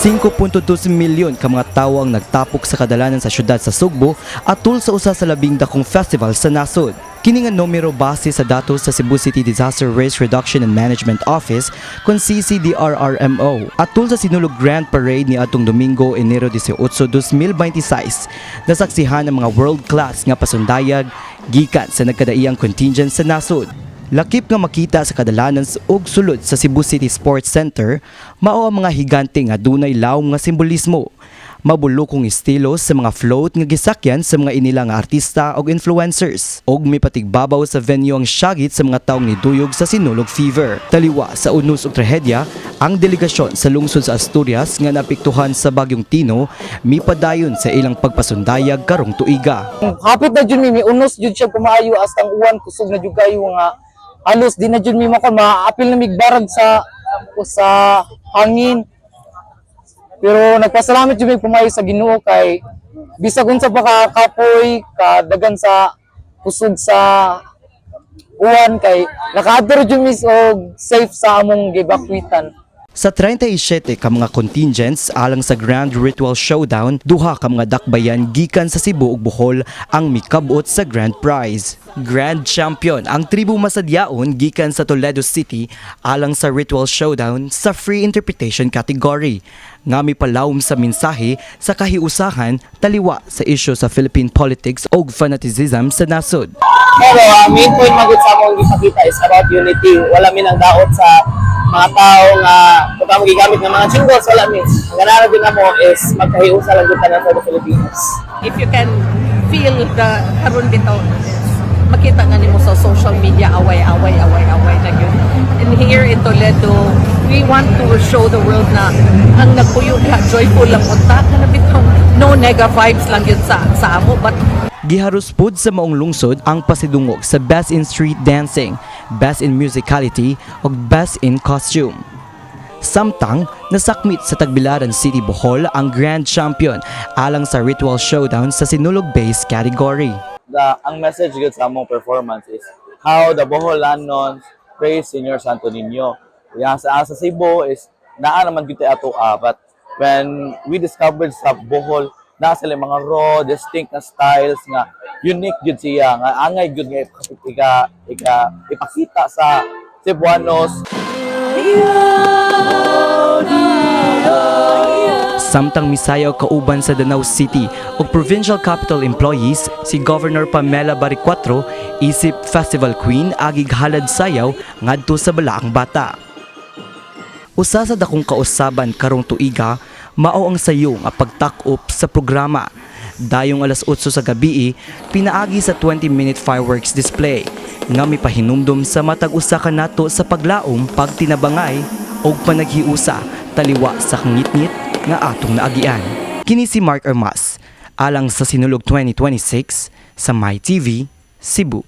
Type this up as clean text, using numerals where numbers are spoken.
5.2 milyon ka mga tawo ang nagtapok sa kadalanan sa syudad sa Sugbo atul sa usa sa labing dakong festival sa nasod. Kini nga numero base sa datos sa Cebu City Disaster Risk Reduction and Management Office kon CCDRRMO. Atul sa Sinulog Grand Parade ni atong Domingo, Enero 18, 2026, nasaksihan ang mga world-class nga pasundayag gikan sa nagkadaiyang contingent sa nasod. Lakip nga makita sa kadalanan ug sulod sa Cebu City Sports Center mao ang mga higante nga dunay lawom nga simbolismo. Mabulukong estilo sa mga float nga gisakyan sa mga inila nga artista ug influencers. Og mipatigbabaw sa venue ang syagit sa mga taong niduyog sa Sinulog Fever. Taliwa sa unos ug trahedya, ang delegasyon sa lungsod sa Asturias nga naapektuhan sa bagyong Tino mipadayon sa ilang pagpasundayag karong tuiga. Hapit na jud mi, miunos jud siya kumaayo hasta ang uwan kusog na jud kayo nga halos di na jud mi makon maapil na migbarag sa hangin. Pero nagpasalamat jud mi pumayo sa Ginoo kay bisag unsa pa ka kapoy, kadagan sa kusog sa uwan, kay nakaadto jud mi og safe sa among gibakwitan. Sa 37 ka mga contingents alang sa Grand Ritual Showdown, duha ka mga dakbayan gikan sa Cebu ug Bohol ang mikabot sa Grand Prize. Grand Champion ang tribo Masadyaon gikan sa Toledo City alang sa Ritual Showdown sa Free Interpretation category nga mipalawom sa mensahe sa kahiusahan taliwa sa isyu sa Philippine politics ug fanaticism sa nasod. Pero ang main point magud sa among gipakita is about unity. Wala mi nang daot sa mga tao nga kung amo gigamit ng mga jingles, wala mi. Ang ganahan din namo is magkahiusa lang jud tanan for the Filipinos. If you can feel the karon bitaw, makita nga nimo sa social media, away, away, away, away na gyud. And here in Toledo, we want to show the world na ang nagpuyo diha joyful lang unta kana bitaw, no nega vibes lang yun sa amo, but Giharus pud sa maong lungsod ang pasidungog sa Best in Street Dancing, Best in Musicality ug Best in Costume. Samtang nasakmit sa Tagbilaran City, Bohol ang Grand Champion alang sa Ritual Showdown sa Sinulog Base category. The ang message gud sa among performance is how the Boholanons praise Señor Santo Niño. Yang sa Cebu is naa naman gyud ato, but when we discovered sa Bohol naa sila mga raw, distinct na styles nga unique gyud siya nga angay gyud nga ika, ika ipakita sa Cebuanos. Samtang misayaw kauban sa Danao City ug Provincial Capital employees si Governor Pamela Baricuatro isip Festival Queen agig halad sayaw ngadto sa Balaang Bata. Usa sa dakong kausaban karong tuiga mao ang sayo nga pagtak-op sa programa. Dayong alas 8 sa gabi, pinaagi sa 20-minute fireworks display nga mipahinumdom sa matag usa kanato sa paglaom, pagtinabangay ug panaghiusa taliwa sa kangitngit nga atong naagian. Kini si Mark Armas alang sa Sinulog 2026 sa MyTV Cebu.